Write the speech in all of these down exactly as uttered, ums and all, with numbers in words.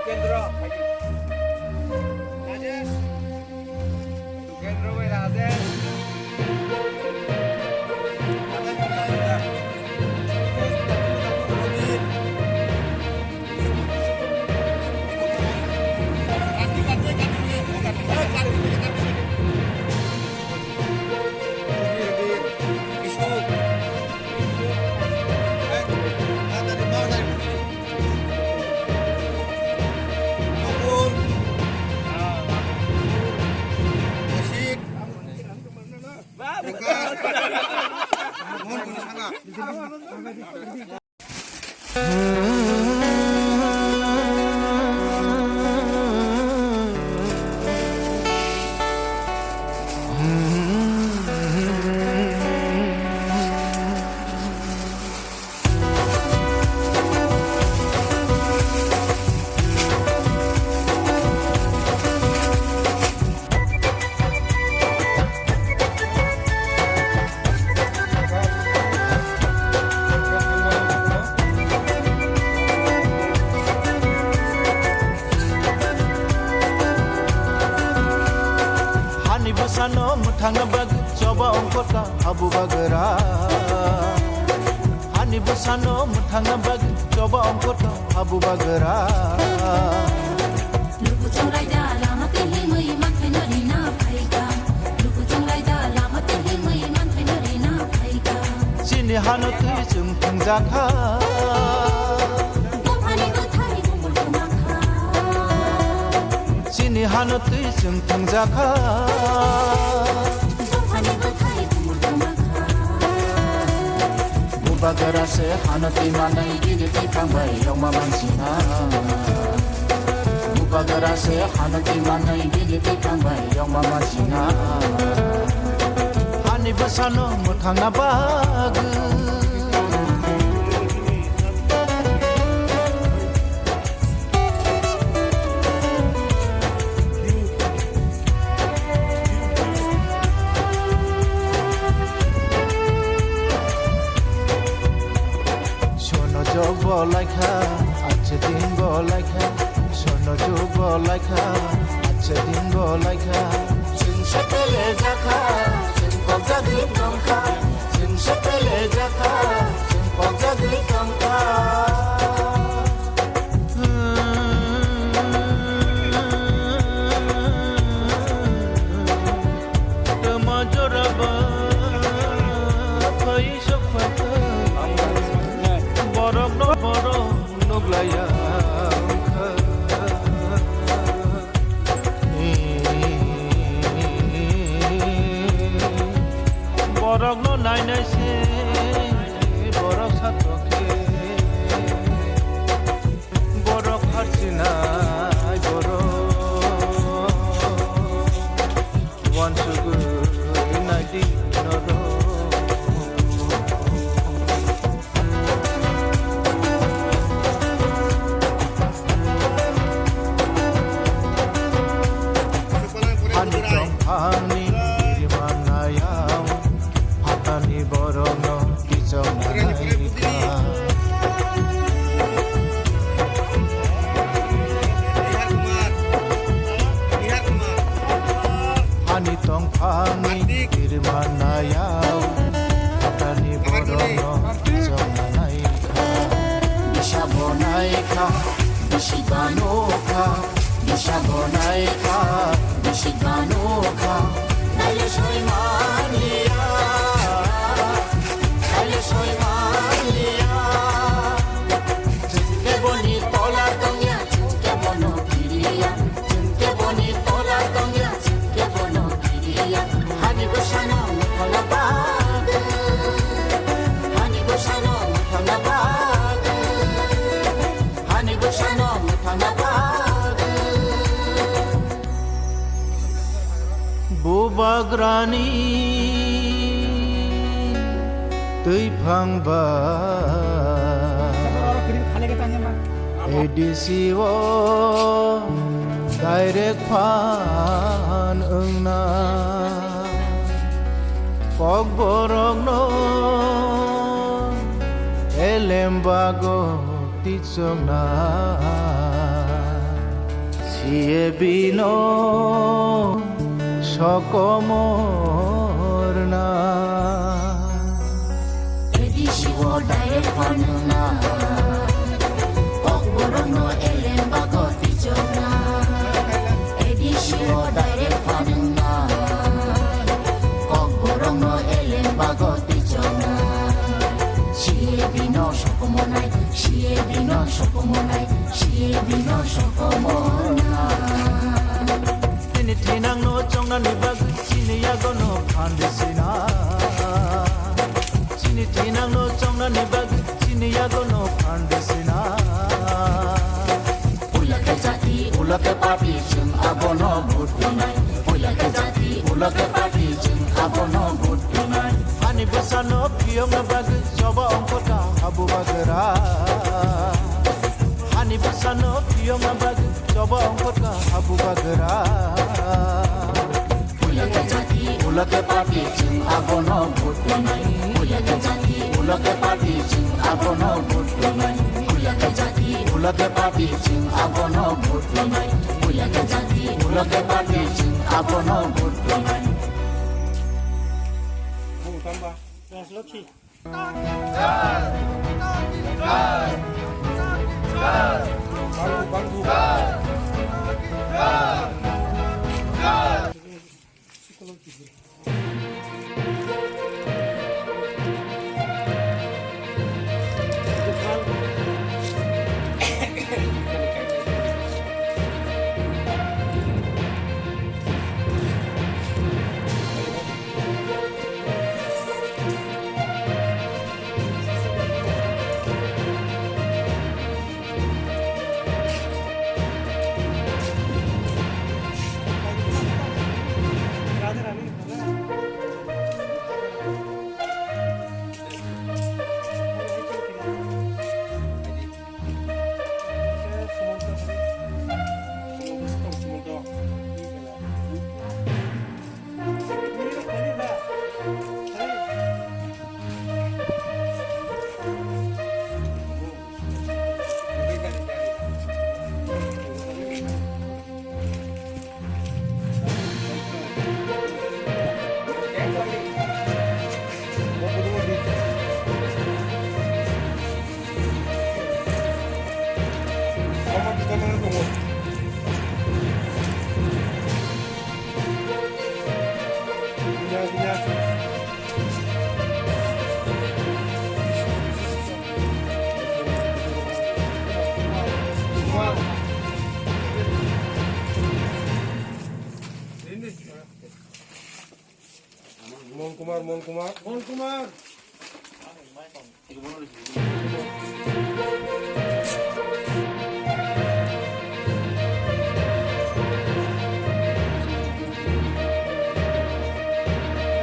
Kendra. Rajesh. Kendra bhai Rajesh. Hani bwsano mwthangna bagwi choba ongkhorka habu bagra. Hani bwsano mwthangna bagwi choba ongkhorka habu bagra. Luku chonglai da lama twi himwi manthai no rina phaika. Luku chonglai da lama twi himwi manthai no rina phaika. Chini hano twi chwng thwngjakha. Buphani bwthai bumul kwmakha. Chini hano twi chwng thwngjakha. Buphani bwthai bumul kwmakha. Bubagra se hano twi manai bini twi thangbai yongma mansina. Bubagra se hano twi manai bini twi thangbai yongma mansina. Hani bwsano mwthangna bagwi. Sono jok bo laikha, ache din bo laikha. Sono jok bo laikha, ache din bo laikha. Chwng sepele jakha, chwng kok jagwi tongkha. Chwng sepele jakha, chwng kok jagwi tongkha. Tama joraba phai sok phaikha. Borok no borok nuglaiya wngkha. Borok no nainai se borok satokhe. Borok harchinai borok wansugwi naidi norok. Ani tongphangni irimanayang phatani borokno kichongna naikha. Ani tongphangni irimanayang phatani borokno kichongna naikha. Bisa bo naikha, bisi ba nukha. Bisa bo naikha, bisi ba nukha, naile soi manya. Hagrani twiphang ba A D C o direct phan wngna, Kokborokno elem bago tichokna, C A B no sokomorna. A D C o direct phanwngna, Kokborokno elem bago tichokna. A D C o direct phanwngna, Kokborokno elem bago tichokna. C A B no sokomonai, C A B no sokomonai, C A B no sokomonai. Chini thinangno chongnani bagwi chini yagono phan de sina. Chini thinangno chongnani bagwi chini yagono phan de sina. Puila khe jati, ulo khe party, chwng abono vote rwnai. Puila khe jati, ulo khe party, chwng abono vote rwnai. Hani bwsano phiyokna bagwi choba ongkhorkha habu bagra. Hani bwsano phiyokna bagwi choba ongkhorkha habu bagra. Puila khe jati, ulo khe party, chwng abono vote rwnai. Puila khe jati, ulo khe party, chwng abono vote rwnai. Puila khe jati, ulo khe party, chwng abono vote rwnai. Puila khe jati, ulo khe party, chwng abono vote rwnai. Rajlokhi. Mon Kumar, Mon Kumar. Mon Kumar.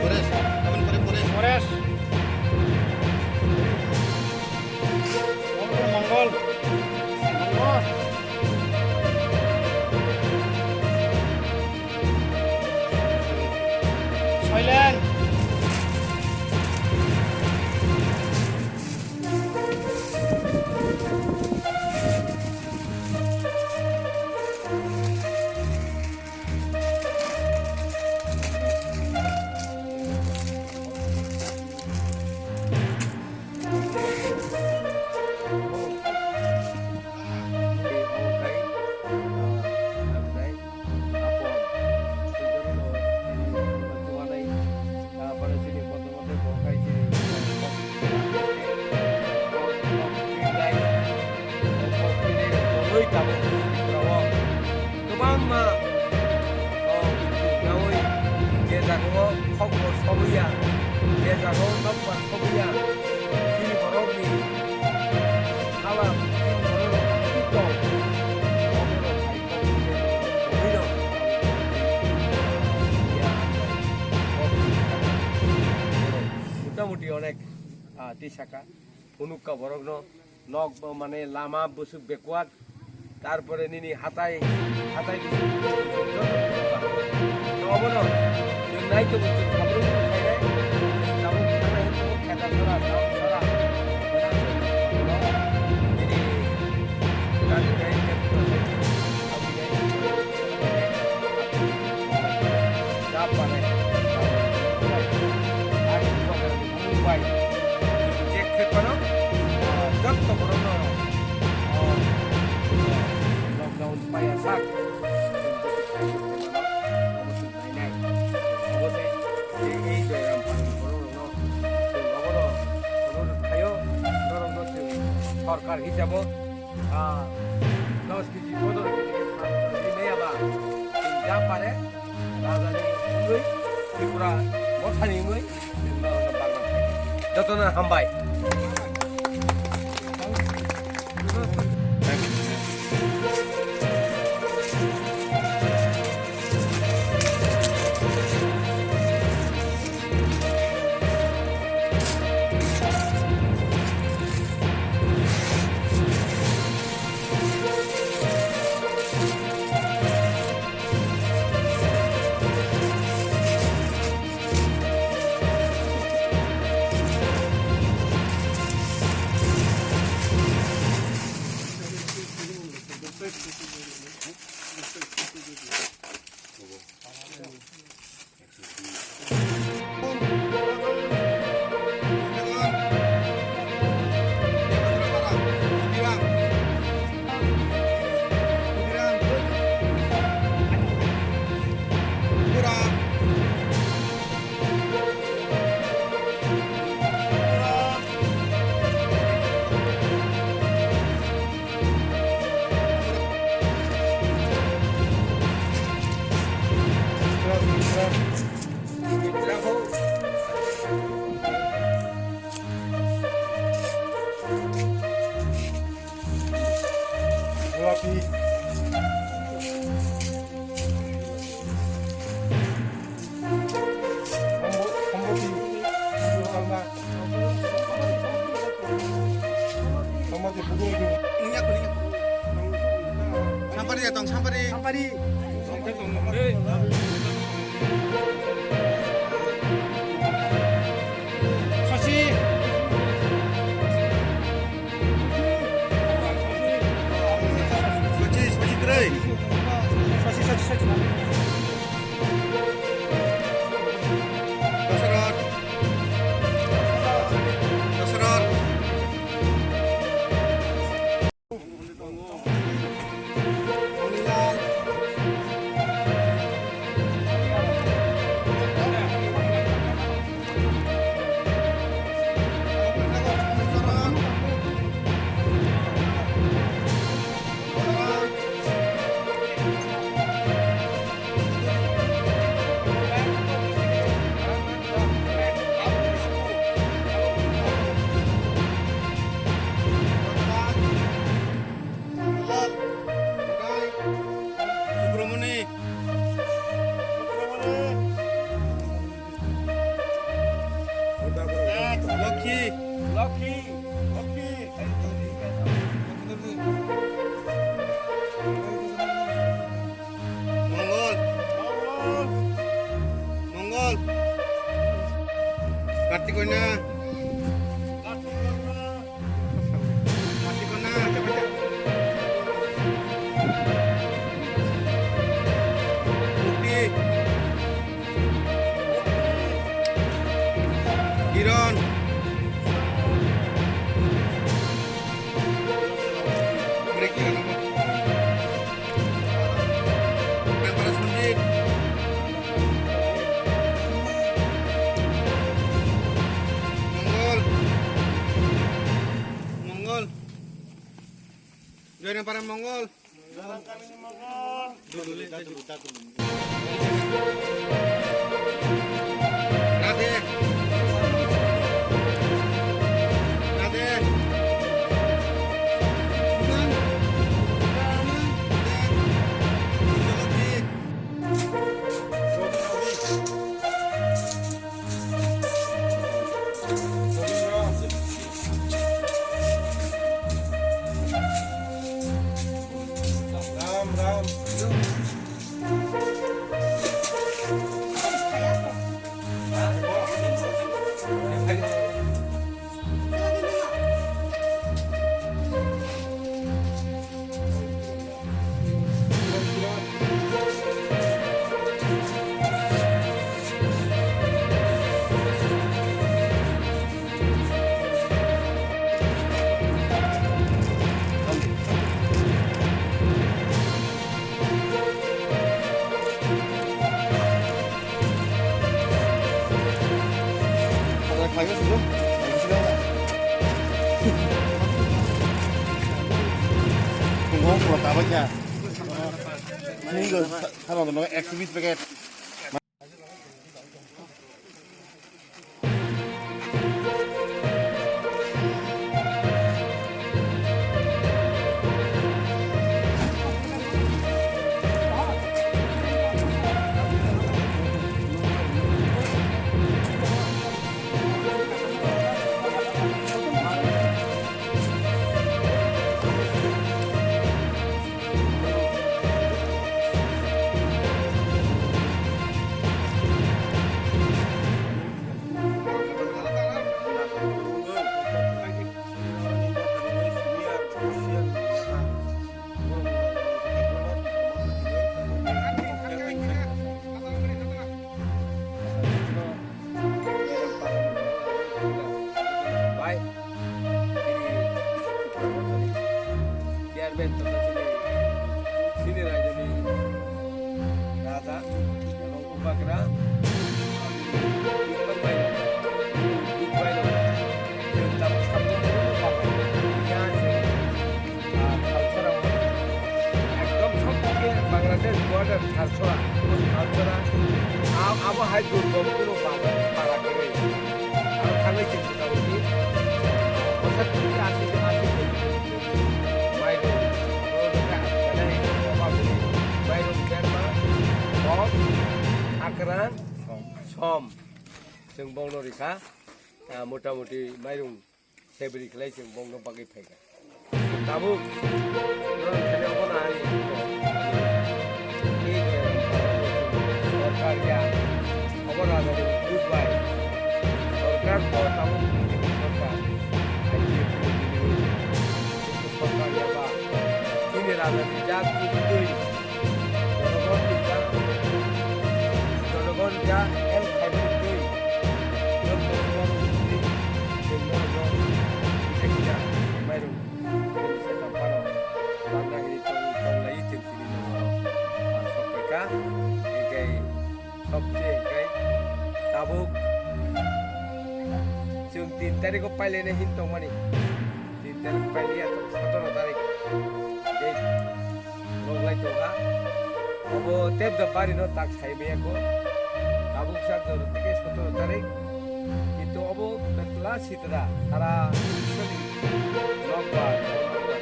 Paresh, aboni pore Paresh. Paresh. Mongol. Mongol. Silent. Kwbangma, o, naui je jagao khokbo sobuya, je jagao nokbar sobuya, chini borokni hala chini borok tong, oborok hai kok tongwi rok. Motamoti onek, ah, tisaka. Phunukka borokno nok, mane lama bwswk backward, tarpore nini hatai, hatai obono chwng nai tongo, chwng sabrung khainai, chwng tabuk thangnai tongo, kheta sora, town sora, nini kani nai khe. Bai, chwng check khai phano, ah, joto borokno, ah, lockdown paiya sak, obo se, ei Joyram Pharni borokno chwng obono, obono khaio, norokno chwng sorkar hisabo, ah, dos kg, pondro kg khe phan rinai aba, chwng ja pare, rajani wngwi, Tripura mothani wngwi, Jotono hambai. Sampari ya tong, sampari. Sampari. Sosi. Sosi, sosi kwrwi. Sosi, sosi, sosi. Dasarot. Dasarot. Subromoni. Lokhi. Lokhi. Lokhi. Mongol. Mongol. Mongol. Kartik Konya. Kartik Konya. Kartik Konya. Mukti. Kiron. Break ya, nama? Nang para Sanjit. Mongol. Mongol. Joy nang para Mongol. Ram, ram. Tunggu, kalau tak baca. Ini juga, kalau nonton, exhibit paket. Bai, ini chairman tongkha chini, chini rajani raja, ebong upagra, chwng tabuk sabjak ya, chwng, ah, Thalchora o, ekdom sobse Bangladesh border Thalchora, Thalchora, a-, abo hai durgom kuno para kwrwi. Aro thangwi chwng motamoti bosor twi ashi, ashi mairung, mairung berma, kok, akran, som. Chwng bongno rikha, ah, motamoti mairung sebri khlai chwng bongno bagwi phaikha. Tabuk norok thani obono ani tei sorkar ya, obo rajani buj bai. Sorkar to tabuk B J P sorkar, I P F ni sorkar ya ba. Chini rajani jak chini twi. Jonogon ni jak, jonogon jak help khaimani twi. Job jonogon twi, chwng norokno kisa kisa mairung. Chwng se tongphano, bangna hini tong, tong lai chwng chini nokno, ah, sok paikha, hingke sobse hingke tabuk chwng tin tarikh o pailai na hin tongmani, tin tarikh pailiya tong sotoro tarikh date roglai tongkha, obo tep da bari no tak sai maya ko, tabuk sak joro tike sotoro tarikh. Kintu obo betla sitra sara biশ্বni nokbar, nokbar.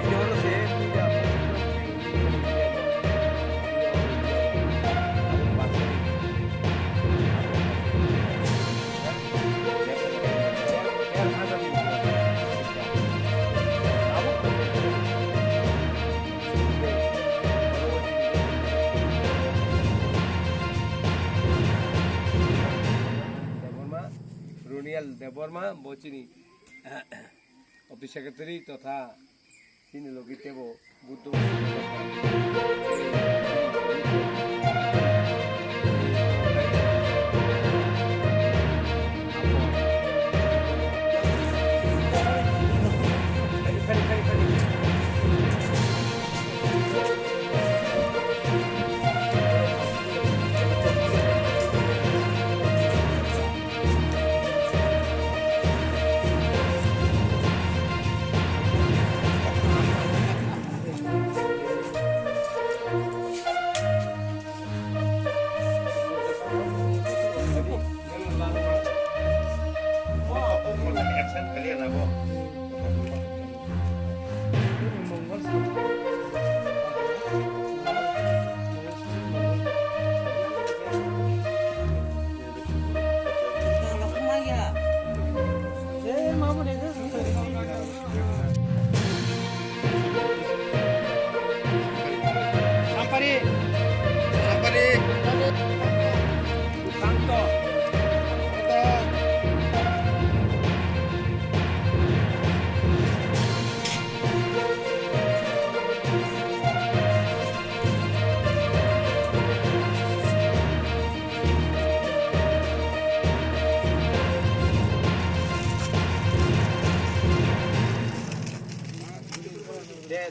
Ini horo se puja. Debbarma, Ronial Debbarma, bo chini office secretary totha chini logi tebo Buddho.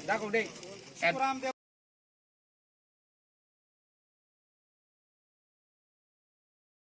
Dakok de.